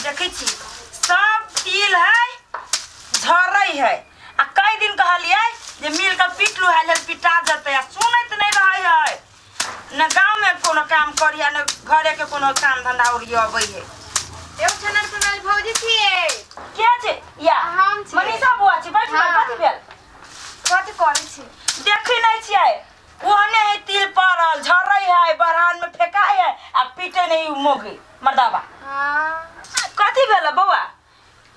देखै छी सब तिल है झरै है आ कई दिन कहलियै जे मिल के पीट लू है पिटा जतै आ सुनैत नहि रहै है न गाँव में कोनो काम करी आ न घरे के कोनो काम धंधा ओरियबै है। एगो छनर प्रणाली भौजी छियै। के छै या? हम छियै। मनीषा बुआ छी, बैठ। हाँ। कथी भेल? कथी करै छी? देखै नहि छियै, ओहने है तिल पड़ल झरै है, बरहान में फेकाय है आ पीटे नहीं मोगी मर्दाबा। हाँ। कथी भेल बौआ?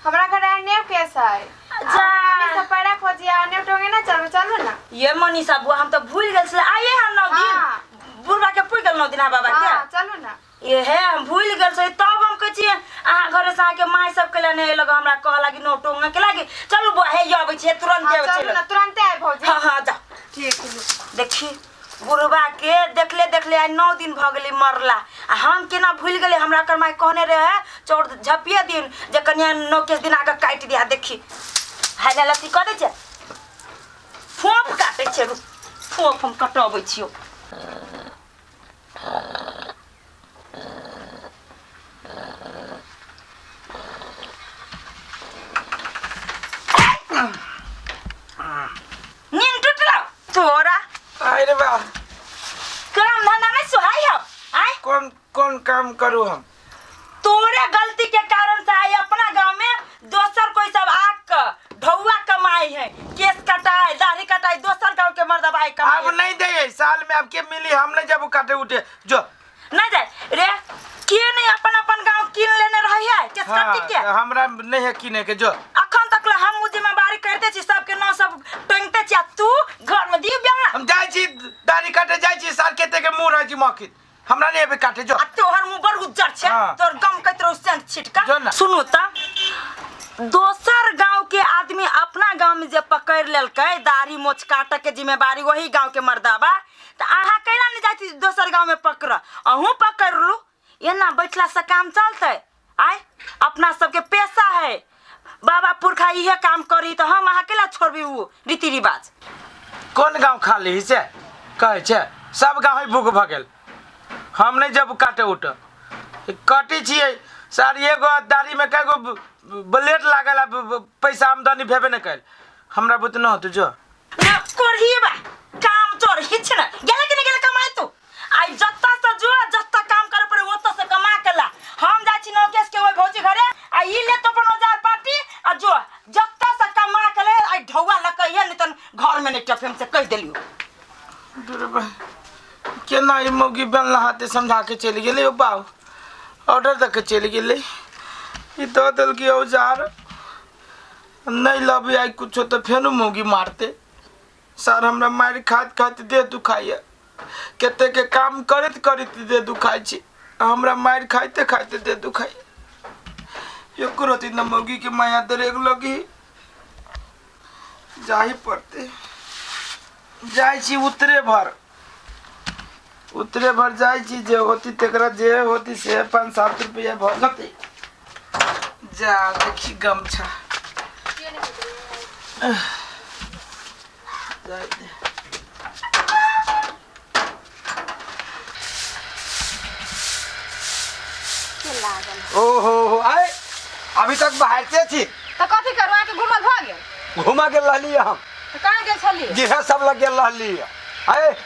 हमरा घर आने केस है। जा। सब पैरा खोजी आने टोंगे ना, चलू चलू ना। ये मनीषा बुआ, हम तो भूल गेल छलै। आइए हम 9 दिन हाँ। बुढ़बा के पुरि गेल 9 दिन बाबा के। हाँ, चलू ना। ये हे हम भूल गेल छलै, तब हम कहै छियै अहाँ घरे से अहाँके माय सब के लेने एलक, हमरा कह लागी नो टोंगे के लागी। चलू बुआ, हे अबै छियै तुरंत। हाँ, अबै चलू छियै ना, तुरंते आए भौजी। हाँ हाँ, जा। ठीक है। देखी बुढ़बा के देखले देखले आइ 9 दिन भऽ गेलै मरला आ हम केना भूलि गेलै। हमरा कर माय कहने रहे चौर झपिए दिन जे कनिया 9 केस दिन आके काटि दिया। देखी हाय ला लत्ती कऽ दै छै, फोफ काटै छै, रुक फोफ हम कटबै छियौ। नींद टूटलो तोरा? अरे बा, काम धंधा नहीं सुहाई हो आय? कौन कौन काम करू हम? तोरे गलती के कारण से आई अपना गांव में दोसर कोई सब आग के ढौआ कमाई है, केस कटाए दाढ़ी कटाए दोसर गांव के मर्द भाई कमाई। अब नहीं दे साल में अब के मिली, हम नहीं जब काटे उठे जो। नहीं जाए रे, के नहीं अपन अपन गांव कीन लेने रही है केस हाँ, कटी के? हमरा नहीं है किने के, जो। अखन तक ले हम जिम्मेवारी करते छी, सबके नाव सब टंगते छी आ तू घर में दियो ब्याह। हम जाइ छी दाढ़ी काटे जाइ छी, साल केते के मुंह रहै छी मौखित, हमरा नहीं अबे काटे, जो। आ तोहर मुंह बड़ उज्जर छै। हाँ। तोहर गम कहैत रहू सेंट छिटका। जो ना। सुनू त, दोसर गांव के आदमी अपना गांव में जे पकड़ लेलकै दाढ़ी मोछ काटे के जिम्मेवारी वही गांव के मर्दाबा, त अहाँ कैला नहीं जाती दोसर गांव में पकड़? अहूँ पकड़ लू। एना बैठला से काम चलते आय? अपना सबके पेशा है, बाबा पुरखा इहे काम करी, तो हम अहाँ केला छोड़बी उ रीति रिवाज? कोन गांव खाली है से कहै छै? सब गांव है बुक भऽ गेल। हम नहीं जब काटे उठ कटी छियै सर, एगो दाढ़ी में कएगो ब्लेड लागल आ पैसा आमदनी भेबे नहि कयल, हमरा बुते न होतै, जो। ना कोरही बा काम चोर हिछ न गेले कि नहीं गेले कमाए तू? आई जत्ता से जो जत्ता काम करे पड़े ओत्ता से कमा के ला। हम जाइ छी नौकेश के ओइ भौजी घरे आ ई ले तो अपन औजार पाटी आ जो जत्ता से कमा के ले आई ढौआ लकइहे, नहीं तन घर में नहीं टफेम से कह देलियो। दूर बा, केना ई मौगी बनला हाथे समझा के चलि गेलै, ओ बाउ ऑर्डर दऽ के चलि गेलै। ई दऽ देलकै औजार, नहीं लबे आई कुछो तऽ फेनो मौगी मारते। सर हमरा मारि खाइत खाइत देह दुखाइए, कते के काम करैत करैत देह दुखाइ छै, हमरा मारि खाइते खाइते देह दुखाइए। एको रति न मौगी के माया दरेग लगी जाही पड़ते। जाइ छी उतरे भर, उतरे भर जाइ छी, जे होती तेकरा जे होती से 5-7 रुपया भऽ जेतै। जा देखी गमछा जाय दे। के लागल? ओ हो हो, आए अभी तक बाहर से छी। तऽ कथी करू, अहाँके घूमल भऽ गेल? घुमा गेल रहली हम। तऽ कहाँ गेल छलियै? गिरह सब लग गेल रहली। आए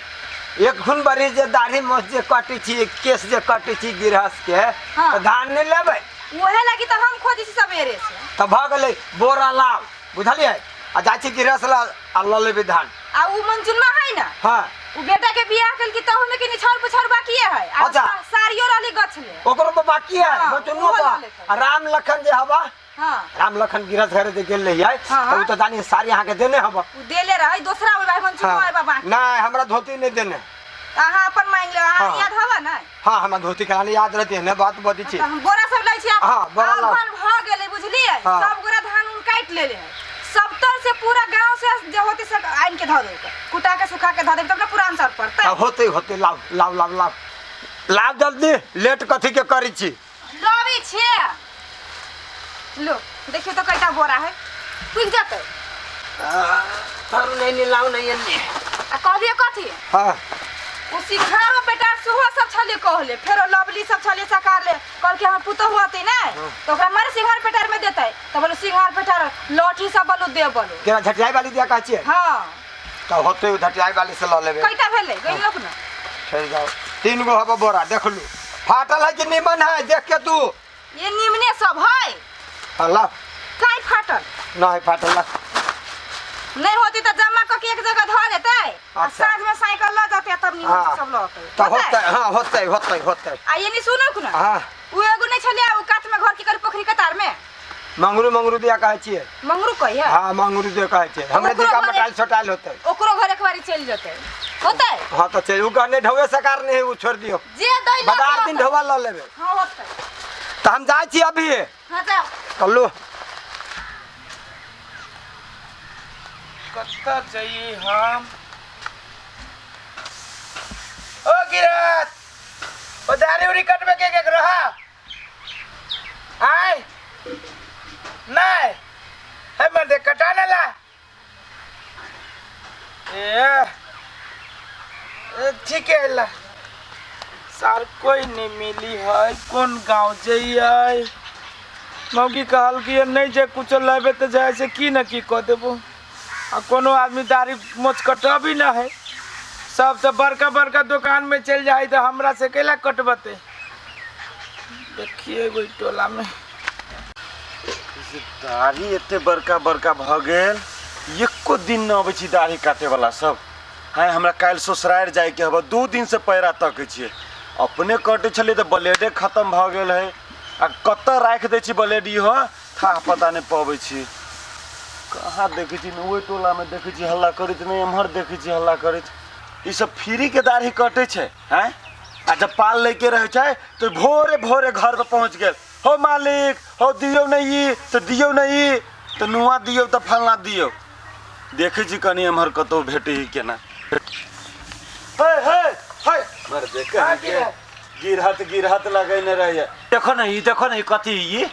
एक खुन बरी जे दाढ़ी मोछ जे कटी छी, केस जे कटी छी गिरहस के। हाँ। तऽ धान नहि लेबै? ओहे लगी तऽ हम खोजै छी सवेरे से। तऽ भऽ गेलै, बोरा लाव बुझलियै आ जाइ छी गिरहस ला आ लऽ लेबै धान। आ उ मंजुलमा है ना? हाँ। उ बेटा के बियाह केलकी तहु में कि छाउर पुछाउर बाकिए है आ अच्छा। साड़ियो रहली गछले। ओकरो पर बाकी है। हाँ, बचनुओ ओहो पर। लऽ लेतै। आ राम लखन जे हवा, हाँ। राम लखन गिरहस घरे जे गेल रहियै। हाँ, तऽ उ तऽ जानी साड़ी अहाँके देने हब। उ देले रहै दोसरा ओइ भाई मंजुलमा हाँ। आबा बाकी। नहि, हमरा धोती नहि देने। तऽ अहाँ अपन मांगि लेब अहाँ। हाँ। याद हवा ने? हाँ, हमरा धोती केना नहि याद रहती ने, बात बदी छी। तऽ हम बोरा सब लै छी आब। हाँ, बोरा लाउ। आब भऽ गेलै बुझलियै। हाँ। सब गोरा धान उन काटि लेले है, सब तर से पूरा गांव से जे होते से आनि के धऽ देबै, कुटा के सुखा के धऽ देबै, तब ने पुरान सर पड़तै। तब होते होते, लाउ लाउ लाउ लाउ लाउ जल्दी, लेट कथी के करै छी? लबै छियै, लो देखियौ तऽ कैटा बोरा है, पुगि जेतै। थरू नहीं नहीं, लाउ नहीं एन्ने। आ कहलियै कथी? हाँ। ओ सिखारो बेटा सेहो सब छले कहले फेरो लवली सब छले सकारले कहलके हमर पुतहु होतै ने तऽ ओकरा मारे सिंघार पेटार में देतै तऽ बोलो सिंघार पेटार लौठी सब बोलो दे बोलो केना झटियाई वाली दिया कहै छियै हाँ तऽ होतै ओ झटियाई वाली से लऽ लेबै कैटा भेलै गनि लोक ने ठहर जाओ 3 गो हबो बोरा देख लू फाटल है कि नीमन है देख के तू ये निमने सब है हाँ, ला काहे फाटल नहीं फाटल ला नहीं होती तो जमा कऽ के एक जगह धऽ देतै आ अच्छा। साँझ में साइकिल लऽ जेतै तब निमन हाँ। से सब लऽ अतै तऽ होतै हाँ होतै होतै होतै आ ये नहीं सुनौ ने हाँ उ एगो नहीं छलै उ कात में घर के कर पोखरी कतार में मंगरू मंगरू दिया कहै छियै मंगरू कहिया हाँ मंगरू दिया कहै छियै हमरे ओकरो दिका घरे- मटाइल सोटाइल होतै ओकरो घर एक बारी चलि जेतै होतै हाँ तो चल उ कहने ढौए सकार नहीं है उ छोड़ दियो जे दै लऽ बाजार दिन ढौआ लऽ लेबै हाँ होतै तऽ हम जाइ छी अभी हाँ जाओ कल्लू कतऽ जइए हम ओ गिरत ओ दाढ़ी उड़ी कटबे के केकरो हा आय नहीं है मर्दे कटा ना ला ए ए, ठीक है ला सार कोई नहीं मिली है कौन गांव जइए मौगी कहल कि नहीं जे कुछो लेबे तो जाए से की न की कऽ देबो आ कोनो आदमी दाढ़ी मोछ कटबी न है सब तऽ बड़का बड़का दुकान में चलि जाइ तऽ हमरा से कैला कटबते देखिए ओहि टोला में दाढ़ी एते बड़का बड़का भऽ गेल एको दिन न अबै छी दाढ़ी काटे वाला सब हाँ हमरा काल्हि ससुरारि जाइके हबे 2 दिन से पैरा तकै छियै अपने कटै छलियै तऽ ब्लेडे खत्म भऽ गेल है आ कतऽ राखि दै छी ब्लेड इहो थाह पता नहि पबै छी कहाँ देखै छी ने ओहि टोलामे देखै छी हल्ला करैत नहि एम्हर देखै छी हल्ला करैत ई सब फ्रीके दाढ़ी कटै छै आँय आ जब पाल लैके रहै छै तऽ भोरे भोरे घर पर पहुँच गेल हो मालिक हो दियौ ने ई तऽ दियौ ने ई तऽ नुआ दियौ तऽ फलना दियौ देखै छी कनी एम्हर कतहु भेटै है केना हे हे हे मर देख गिरहत गिरहत लगैने रहैया देखो ने ई देखो ने ई कथी ई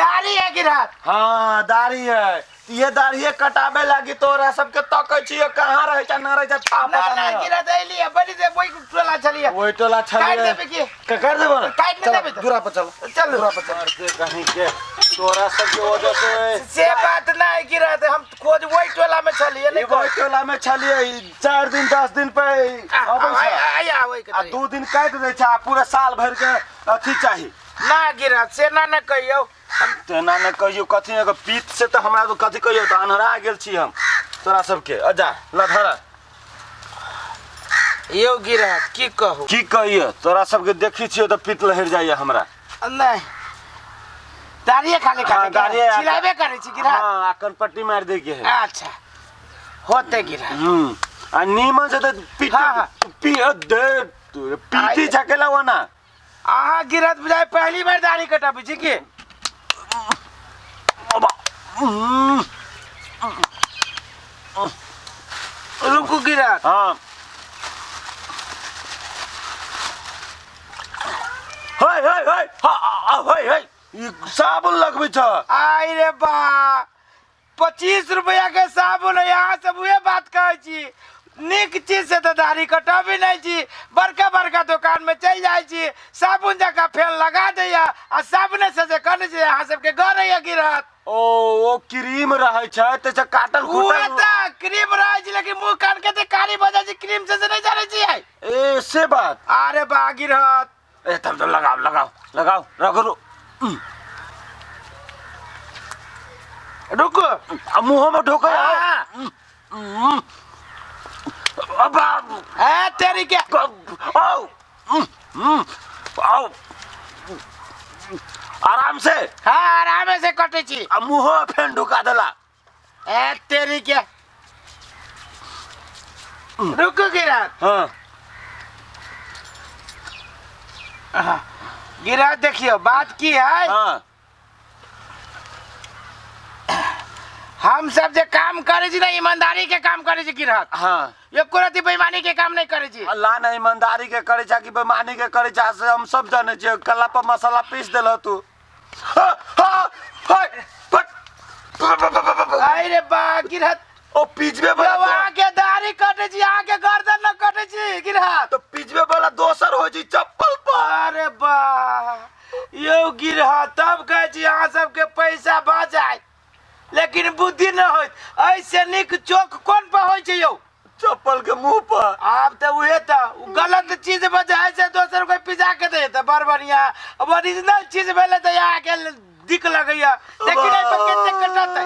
दाढ़ी है गिरहत हाँ दाढ़ी है ये दाढ़ी कटाबे लागी तोरा सबके तकै छियै कहाँ रहै छै ना रहै छै था ना पता ना नहीं गिरहत अइली बड़ी से वही टोला छलिए ओहि टोला छलियै काटि देबै की? काटि देबै ने काटि नहि चलो, देबै तऽ। दूरा पर चलो चल दूरा पर चलो मरते कहीं के तोरा सबके वजह से से बात ना है गिरहत हम खोज वही टोला में छलिए ई नहीं ओहि टोला में छलियै 4 दिन 10 दिन पे अबै छै आ 2 दिन काटि दै छै आ पूरा साल भरि के अथी चाही ना गिरहत से ना ना कहियौ तेना ने कहियो कथी ने पीत से तऽ हमरा तो कथी कहियो तऽ अन्हरा गेल छी हम तोरा सबके अजा लधरा यौ गिरहत की कहू की कहियो तोरा सबके देखी छियो तऽ पीत लहरि जाइए हमरा नहीं दाढ़िए खाली हाँ, काटे दाढ़िए आ- छिलाबे करै छी गिरहत हाँ आ कनपट्टी मारि दै के है अच्छा होते गिरहत आ नीमन से तऽ पीट हाँ, हाँ। पी दे पीटी झकेला ओना अहाँ गिरहत बुझाइ पहली बार दाढ़ी कटाबै छी की हम्म, रुकू गिरहत हाँ हे हे हे हाँ, आ, हे हे ई साबुन लगबै छ आई रे बा 25 रुपया के साबुन है यहाँ सब उहे बात कहै छी नीक चीज से तऽ दाढ़ी कटबे नहीं छी बड़का बड़का दुकान में चलि जाइ छी साबुन जकाँ फेन लगा दैया आ साबुने से जे करै छी अहाँ सबके गरैया गिरहत ओ क्रीम रहै छै तऽ से काटल उहे खुटल तऽ क्रीम रहै छै लेकिन मुँह कान के तऽ कारी भऽ जाइ छै क्रीम से से नहीं जानै छियै ए से बात अरे बा गिरहत ए तब तो लगाओ लगाओ लगाओ रगड़ो रुकू आ मुँह में ढोके हाँ। अब ए तेरी के आओ आओ आराम से हाँ आरामे से कटै छी आ मुँह फेन ढुका देला ए तेरी के रुकू गिरहत हाँ गिरहत देखियो बात की है हाँ हम सब जे काम करे छी ना ईमानदारी के काम करे छी गिरहत हाँ एको रति बेईमानी के काम नहीं करे छी अल्लाह ने ईमानदारी के करे छा कि बेईमानी के करे छा से हम सब जाने छियै कला पर मसाला पीस देल तू हा, हा, हाय, फट, अरे बा गिरहत ओ पीछबे वहाँ के दाढ़ी दाढ़ी कटे छी अहाँ के गर्दन न कटे छी गिरहा। तो पिजबे वाला दोसर हो जी चप्पल पर। अरे बा यौ गिरहा, तब कहै छी अहाँ सबके पैसा बच जाय लेकिन बुद्धि न होइत। ऐसे नीक चोक कोन पर होइ छै यौ? चप्पल के मुंह पर। आब तऽ उहे तऽ उ गलत चीज बजाय से दोसर कोई पिजा के दे तऽ बड़ बढ़िया। अब ओरिजिनल चीज भेलै तऽ अहाँके दिक लगैया। देखी नहीं पर कते कटतै।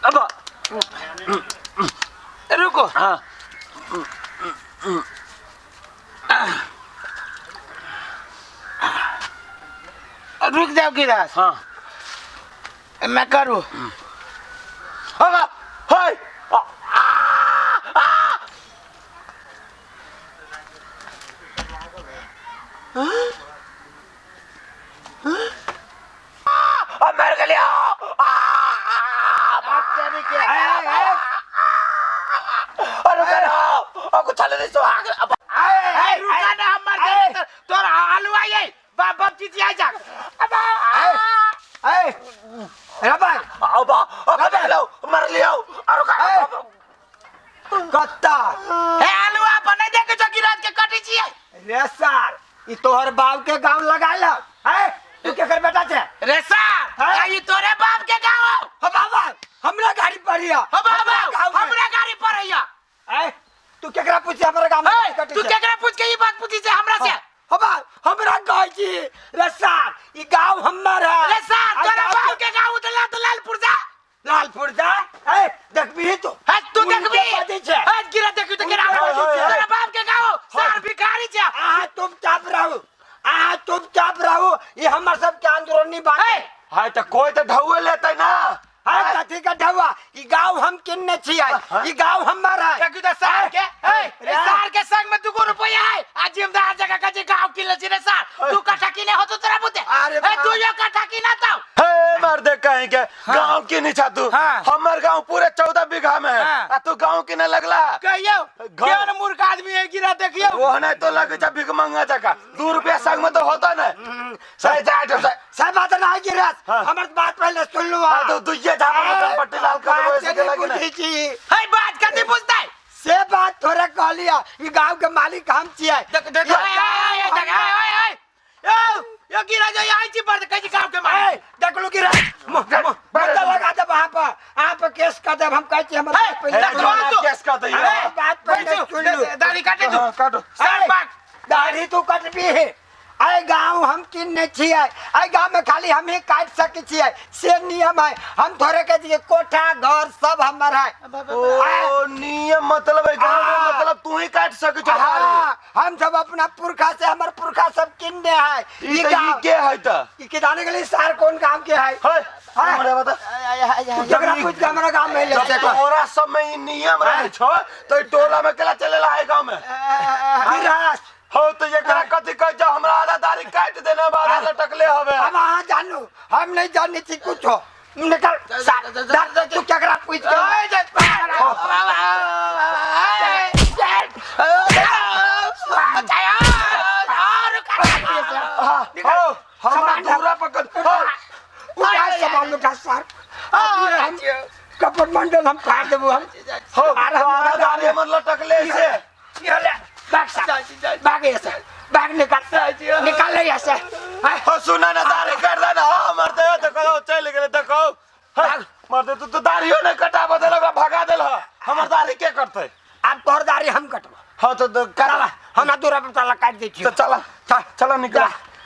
अब रुको। हाँ रुक जाओ गिरास। हाँ मैं करू। हाँ हाय मर गया। अरे अब कुछ चले नहीं तो आगे अब रुका ना, हम मर गए तोर हलवा ये बाप बाप चिचिया जा। ए रबर अब अब हेलो मर लियो। अरे कत्ता हे हलवा बने दे के गिरास के कटी छियै। रे सार ई तोहर बाप के गांव लगा ल। ए तू केकर बेटा छे रे सार? ई तोरे बाप के गांव हौ। हो बाबा हमरा गाड़ी पर हिया। हो बाबा हमरा गाड़ी पर हिया। ए तू केकरा पूछी हमरा गांव में कटी तू केकरा पूछ के ई बात पूछी छे हमरा से? हो बा हमरा कहै छी रे सार ई गांव हमर है। रे सार तोरे बाप के गांव उतला तो लालपुर जा। लालपुर जा। ए देखबी तू? हे तू देखबी। हे गिरा देखी तो गिरा तोरे बाप के गांव सार भिखारी छे। आ तुम चुप रहू, आ तुम चुप रहू, ये हमर सब के आंदोलनी बात है। हाय तो कोई तो ढौए लेते ना। हाय कथी का ढौआ? ई गांव हम किन्ने छियै, ई गांव हमर है। देखी तो सार के ए सार के संग में 2 रुपया है आ जिम्मेदार जगह का जे गांव किनले छी रे सार। 2 कट्ठा किने हो तो तोरा बुते। ए 2 कट्ठा किना तो हे मार दे कहीं के गांव की नीचा तू। हमर गांव पूरे 14 बीघा में है आ तू गांव किने लगला। कहियो केहन मूर्ख आदमी है गिरा देखियो। वो नहीं तो लगे जा भीख मंगा जका 2 रुपया संग में तो होता नहीं। सही जा सही बात ना गिरा, हमर बात पहले सुन लो। हां तो दुइये झापा में पट्टी लाल कर वैसे के लगे ना। हे बात कथी पूछतै से बात थोड़े कहलिया। ई गांव के मालिक हम छियै। देख देख ओए ओए ओए यो गिरा जो आई छी पर कहै छी गांव के मालिक। देखलू गिरा मुद्दा लगा देब अहाँ पर, अहाँ पर केस कर देब। हम कहै छी हमर पहले केस कर दे। बात पहले सुन लू। दाढ़ी काटे तू। काटो सर पाक दाढ़ी तू कटबी है। आइ गांव हम किन्ने छियै, आइ गांव में खाली हम ही काट सकै छियै से नियम है। हम थोड़े के दिए कोठा घर सब हमर है। ओ नियम मतलब है गांव में मतलब तू ही काट सकै छ। हां हम सब अपना पुरखा से हमर पुरखा सब किन्ने है। ई गांव के है त ई के जाने के लिए सार कौन गांव के है? हमरा बता जकरा पूछ के हमरा गांव में ले से तोरा सब में ई नियम रहे छ त टोला में केला चलेला है गांव में। हो तो एकरा कथी कह जा हमरा आधा दाढ़ी काट देना बाद लटकले हवे। अब अहाँ जानू हम नहीं जानी छी कुछो। निकल तू केकरा पूछ के हमरा दूरा पकड़ उठा सामान उठा सर। हम कपड़ मंडल हम फाड़ देबो हम। हो आधा दाढ़ी हमर लटकले से भाग भाग ऐसे भाग निकाल निकाल ले ऐसे। हो सुना ना दाढ़ी काट दे ना। हो मरते हो तो कहो चल गेले तो कहो मरते तू तो दाढ़ियो नहीं कटाबो देल ओकरा भगा देल। हमर दाढ़ी के कटतै? अब तोहर दाढ़ी हम कटबो। हां तो चला हमरा दूरा पर चला काट दै छी। तो चला चला निकल।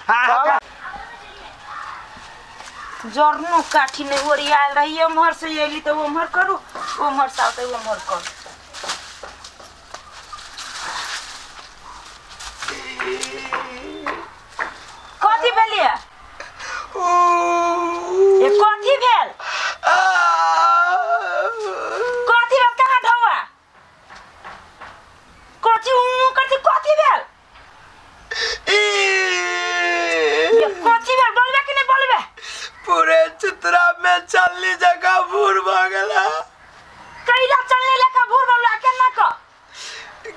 हां जरनो काठी नहीं ओरियाल रही उम्हर से एली तो उम्हर करू उम्हर से आवतै उम्हर करू। कथी भेलिए? ये कथी भेल? कथी भेल? कहाँ ढौआ कथी कथी कथी भेल? ये कथी भेल बोलबे कि नहीं बोलबे? पूरे चित्रा में चलनी जगह भूर भ गेला। कैला चलने लेखा भूर भऽ केना क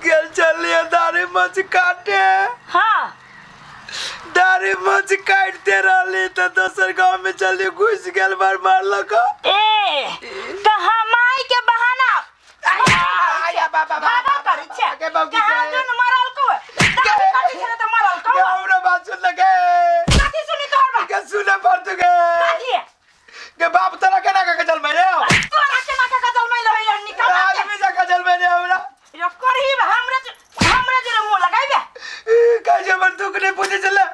गेल चलिए दाढ़ी मछ काटे। हाँ दाढ़ी मोछ काटते रहली तो दोसर गांव में चली घुस गेल बार मारलक। ए त हमाई के बहाना आया बाबा बाबा करै छै। के बाबू कहाँ के दुन मरल को दाढ़ी काटै छै त मरल को। के हमरा बात सुन लगे। कथी सुनी तोहर बात? के सुने पर तू के। कथी? के बाप तोरा केना के जलमै रे? तोरा केना के जलमै लहै निकल आदमी जका जलमै रे हमरा। रे करही हमरे हमरे जरे मुंह लगाइबे। कैसे पर तू के पूछे चले।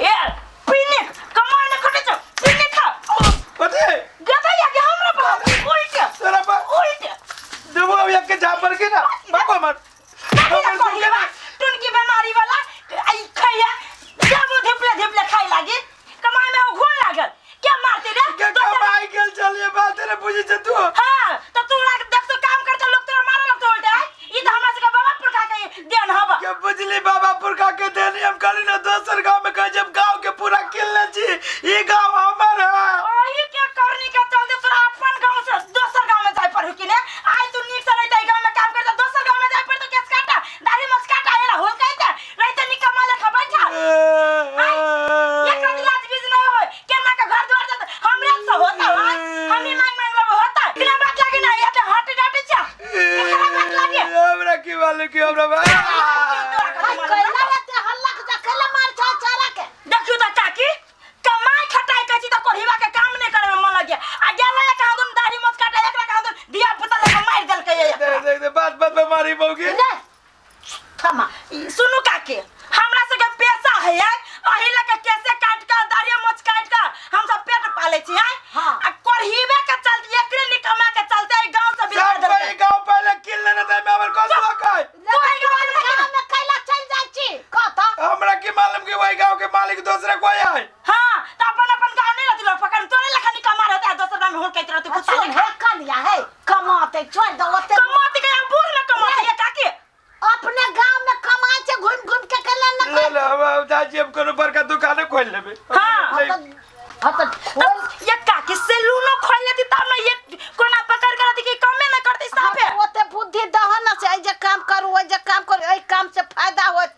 ए पीने कमाई न खटे छ पीने खा। कथी? गदैया के हमरा पर उल्ट तोरा पर उल्ट देबो अब एक के झापर के ना बाको मर। टुनकी बीमारी वाला आई खैया जब धिपले धिपले खाई लागी कमाई में ओ घून लागल क्या मारते रे? के कमाई गेल चलिए बात रे पूछे छ तू। हां त तू लाग देख तो काम करते लोग तोरा मारे लगतो उल्टे। ई त हमरा से बाबा पुरखा के देन हवा। के बुझली बाबा पुरखा के देन हम कहली ना दोसर गांव में कह जब गांव के पूरा किलने छी ई गांव हमर है। ओही के करनी के चलते तोरा अपन गांव से दोसर गांव में जाय पड़ू कि ने? आइ तू नीक से रहते गांव में काम करते दोसर गांव में जाय पड़तो केस काटा दाढ़ी मोछ काटा एला होल कहते रहते निकम्मा लेखा बैठा। एक इलाज बीज नहीं होय केना के घर द्वार जात हमरे से होता है हमनी मांग मांग लेबो होता बिना बात लागे ना ये त हट डाटे छ एकरा बात लागे। हमरा की मालूम की हमरा कैला एते हल्ला के कैला मार छा चारा के। देखियो त काकी कमाई खटाई कहै छी त कोढ़ीबा के काम नहीं करे में मन लगे आ गेलै कहाँ दुन दाढ़ी मोछ काटे एकरा कहाँ दुन धिया पुता लगा मारि देलकै देख देख देख बात बात में मारी बौगी रे थमा। सुनू काकी हमरा सबके पैसा है अही लके केसे काट के दाढ़ी मोछ काट के हम सब पेट पाले छी। हाँ। आ कोढ़ीबे के चलते एकरे निकमा के चलते ई गांव से बिगाड़ सब देलकै। कोई गांव पहले किल लेने थे में हमर कौन है? रे गांव में कैला चल जाइ छी कत? हमरा की मालूम की वही गांव के मालिक दूसरे कोई है। हां त अपन अपन गांव नहीं रहती लोग पकड़ तोरे लखा निकमा रहता है दोसर गांव में हुड़कैत रहती कुत्ता सुन लेखा। हे कनिया हे कमाते छोड़ दो ओते कमाते के बूढ़ में कमाते ये काकी अपने गांव में कमाए छे घूम घूम के कैला न ले ले हम जाई हम कोनो बड़का दुकान खोल लेबे। हाँ। हां त खोल ये काकी सैलूनो खोल लेती तब ना ये कोना पकड़ कर रहती कि कमे न करती साफे। ओते बुद्धि दह न से जे काम करू ओइ जे काम करू एहि काम से फायदा होत